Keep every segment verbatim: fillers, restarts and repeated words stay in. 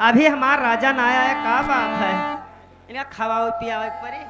अभी हमार राजा ना आया है, का बात है? इनका खवावे पियावे के परी।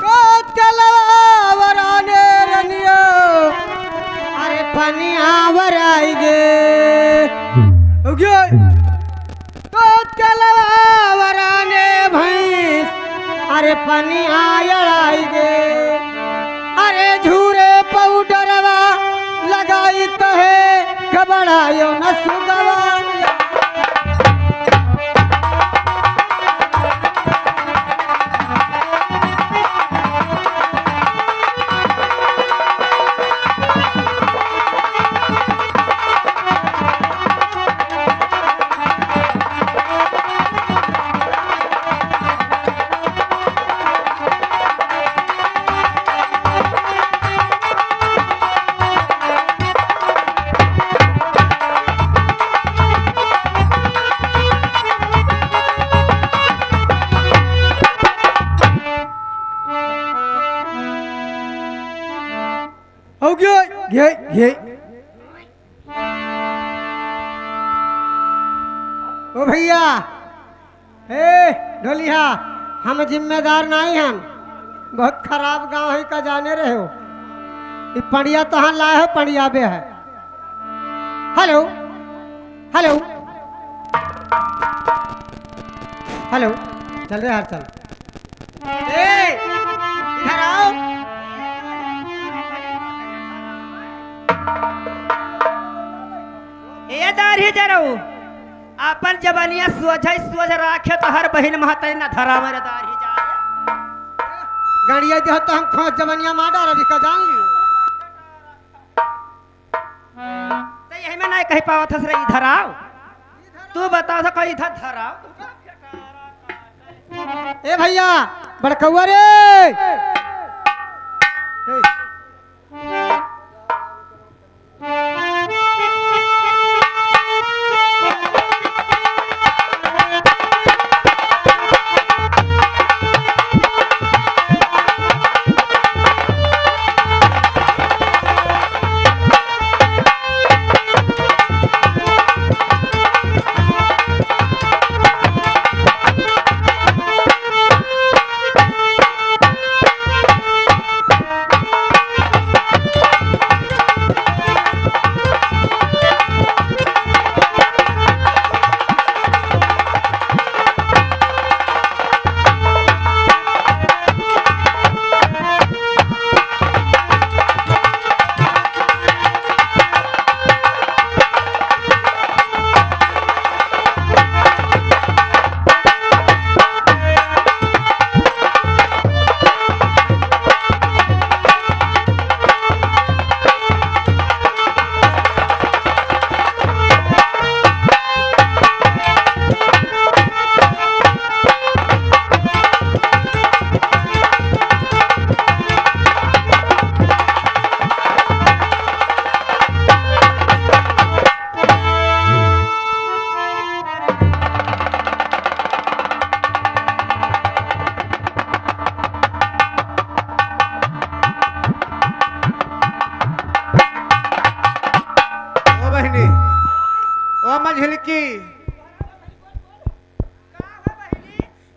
कोचलवा वराने रनियो, अरे पनिया वराई गे। उगियो। कोचलवा वराने भैंस, अरे पनिया अड़ाई गे। अरे झूरे पाउडरवा लगाई तो है, घबरायो न सुगवा। हो गया, घे, घे। ओ भैया, ए ढोलिया, हम जिम्मेदार नाहीं हन। बहुत खराब गाँव है का जाने रहे हो। ई पड़िया तहाँ लाए हो, पड़िया बे है। हेलो, हेलो, हेलो, चल रे यार, चल। ए, इधर आओ। ए दाढ़ी जरऊ, आपन जबनिया सोझै सोझ राखे तो हर बहिन महतै न धरावे रे दाढ़ी जा। गाड़िया देह तो हम खोज जबनिया मार डाल अभी का जान लियो। तो यही में नहीं कह पावत हस रे, इधर आओ। तू बताओ तो कहीं इधर धराओ। ए भैया, बड़कौआ रे। ए। ओ बहिनी, ओ मझिलकी,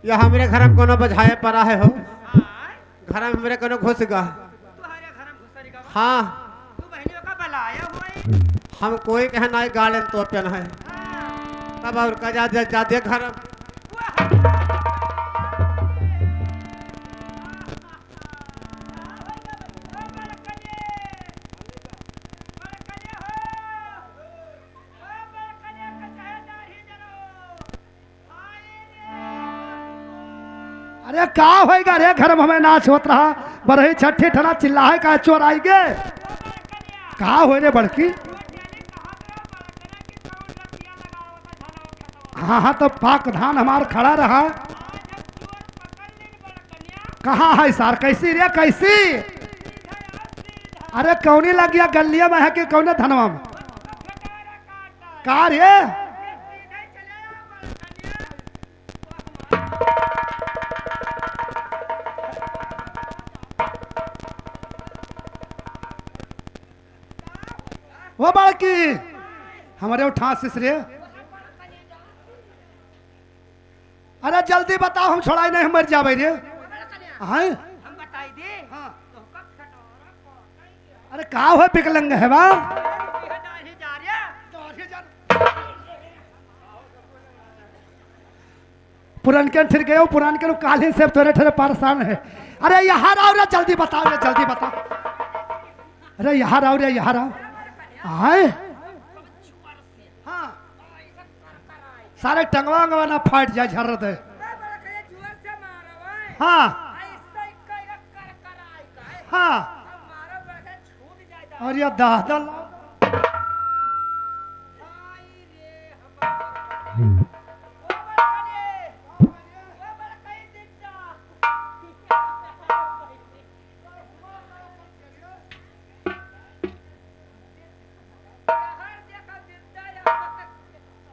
या हमरे घर में कोनो बझाए परा है हो? घर में हमरे कोनो घुस गा? हाँ। हम कोई कहे नाई गाड़न तो पेन है। तब और का जा, जा, जा दे घर। अरे का होइगा रे, घर में हमें नाच होत रहा, बरही छठी ठना चिल्लाहे का चोर आइगे। का होय रे बड़की? हाँ, हाँ, तो पाक धान हमार खड़ा रहा। कहाँ है सार? कैसी रे, कैसी? अरे कौनी लगिया गलिया में है कि कौने धनवा में? का रे? वो बड़की, हमरे उठा सिस रे। अरे जल्दी बताओ, हम छोड़ाई नहीं, हम मर जाबे रे। हैं? हम बताई दे। हाँ। अरे का हो विकलांग है बा? पुरनके फिर गयो, पुरानके लोग कालिन से तोरे ठेरे परेशान है। अरे यहाँ आओ रे, जल्दी बताओ रे, जल्दी बताओ। अरे यहाँ आओ रे, यहाँ आओ। आए? हाँ। सारे टंगवा अंगवा ना फाट जाए, झर्र दे। हाँ। हाँ। और ये दादा ला-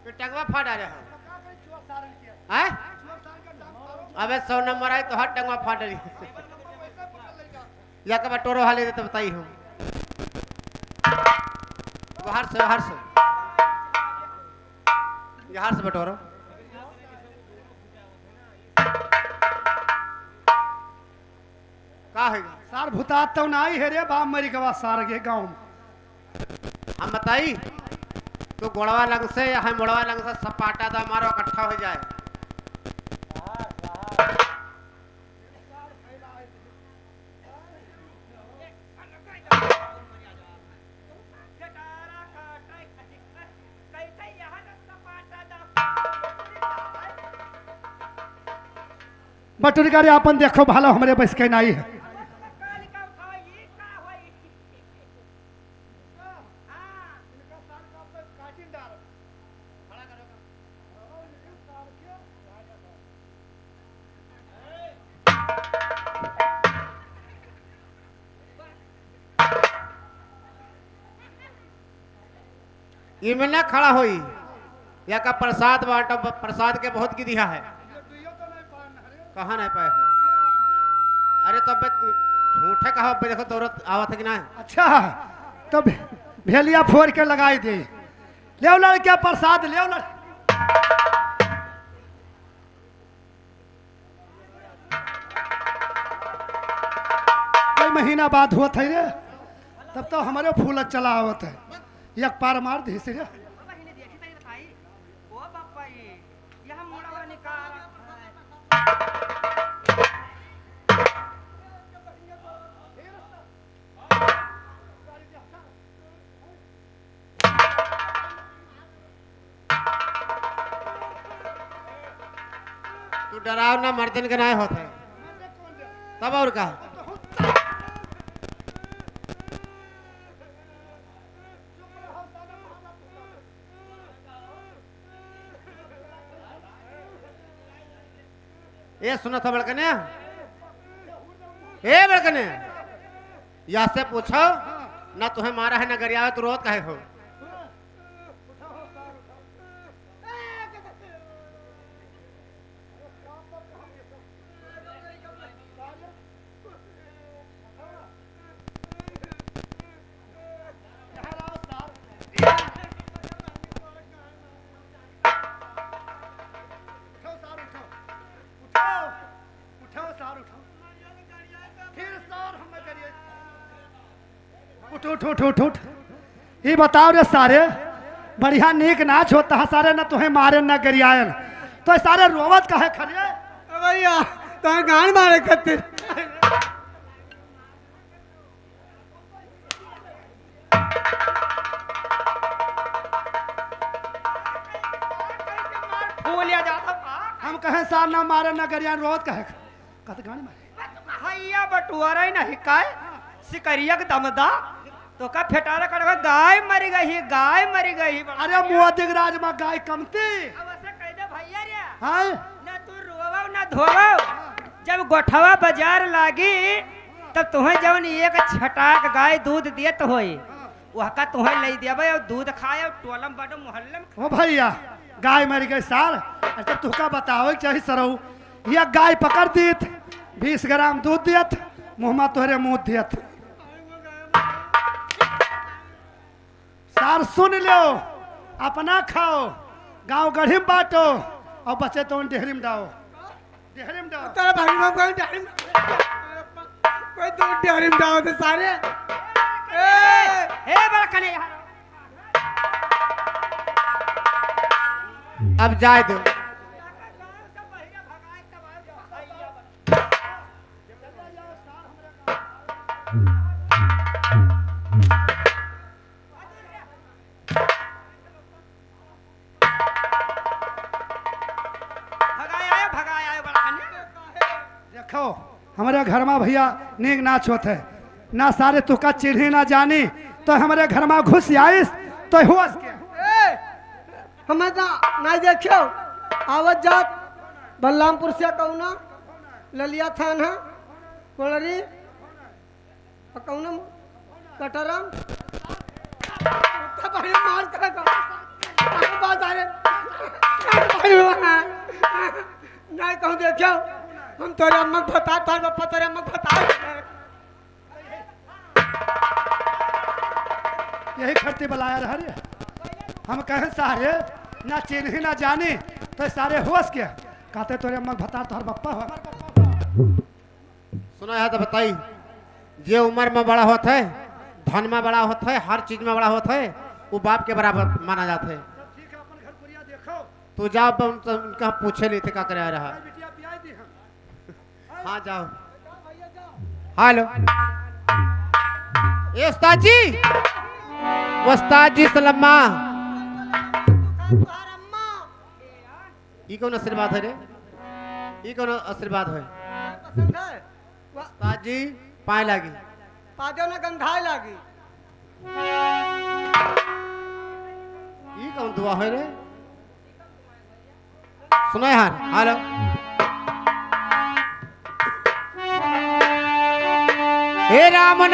ये टंगवा फाड़ डारे हो। हैं? अबे सौ नंबर आई तो हर टंगवा फाड़ डारी। या के बटोरो हाले दे तो बताई हम। बाहर से, बाहर से। बाहर से बटोरो। का है? सार भुतात तो नाई है रे, बाप मरी गवा सार के गाँव में। हम बताई, तू गोड़वा लंग से या है मोड़वा लंग से सपाटा दा मारो, इकट्ठा हो जाए। बटुरी गाड़ी आपन देखो, भालो हमरे बस के नाई है। इमे ना खड़ा होई, या का प्रसाद बांटो, ब-, प्रसाद के बहुत गिरिया है। कहाँ नहीं पाए हो? अरे तो बे, झूठे कहा बे, देखो दौड़त आवत है कि ना? अच्छा, तो भे-, भेलिया फोड़ के लगाई दे। लेव लड़के प्रसाद, लेव लड़-, कई महीना बाद होत है रे, तब तो हमरे फूल चला आवत है। एक पार मार दी से रे। तू डराव ना, मर्दन के नाय होत है। तब और का? ए, सुनत हो बड़कने? ए, बड़कने, या से पूछो, ना तुहे मारा है, ना गरियावे, तू रोत काहे हो? उठाओ सार, उठाओ। फिर सार हम करिए। उठ, उठ, उठ, उठ, उठ। ई बताओ रे सारे, बढ़िया नीक नाच होता है सारे, ना तुहे मारे ना गरियायन, तो सारे रोवत काहे खड़े? ए भैया, तो गान मारे खातिर। फूल या ज्यादा पा। हम कहें सार ना मारे ना गरियायन, रोवत काहे? कहत गाड़ी मारे। हैया बटुआरा ही नहीं काय, सिकरिया के दमदा, तो का फेटारा कड़वा, गाय मरि गई, गाय मरि गई। अरे मोदी के राज मा गाय कमती। अब ऐसे कह दे भैया रे। हाँ? ना तू रोवो ना धोवो, जब गोठवा बाजार लागी, तब तुम्हें जवन एक छटाक गाय दूध देत होई, वहका तुहैं लई देबै अउर दूध खाए अउर टोलम बाटो मोहल्लम। ओ भैया, गाय मरि गई सार। अच्छा, तुहका बतावे के चाही सरऊ, यह गाय पकड़ दीत, बीस ग्राम दूध दियत, मुँह मा तोहरे मुँह दियत। सार सुन लो, अपना खाओ, गाँव गढ़ी में बाँटो, अउर बचे तो डेहरी में डाओ। डेहरी में डाओ। तेरा भाई बाप कोई डेहरी में, कोई तो डेहरी में डाओ तो सारे। ए! ए, बड़ा कने यार। अब जाए दो। भगाए आयो, भगाए आयो, बड़ा कने। देखो, हमरे घर मा भैया नीक नाच होत है, ना सारे तुहका चिन्ही ना जानी, तो हमरे घर मा घुस आइस, तो हुआ के। ए, हमें तो ना देखियो, आवत जात बलरामपुर से कौना, ललिया थाना, कोलरी, और कौन हम? कटरम? तो भाई मार कर दो। अरे बात आ रे। भाई वाह। नहीं कहूँ देखियो, हम तोरे अम्मा के भतार, तोरे पप्पा तोरे अम्मा के भतार। यही खरती बलाया रहा रे। हम कहें सारे ना चिन्ही ना जानी, तो सारे होश के कहते तोरे अम्मा के भतार तोहर बप्पा हो। सुना है तो बताई, जे उमर मा बड़ा होत है, धन मा बड़ा होत है, हर चीज मा बड़ा होत है, वो बाप के बराबर माना जात है। ठीक है, अपन घर कुरिया देखो। तू जाओ, अपन उनका, उनका पूछे नहीं थे का करे रहा। बिटिया पियाई दी हम। हाँ, जाओ। हेलो। ए उस्ताद जी, उस्ताद जी सलम्मा। ई कौन आशीर्वाद है रे? ई कौन आशीर्वाद है? पसंद है? वाह। उस्ताद जी, पाए लागी। पादो न गंधाए लागी। ई कौन दुआ है रे? सुनो यार, हेलो। हे राम नाम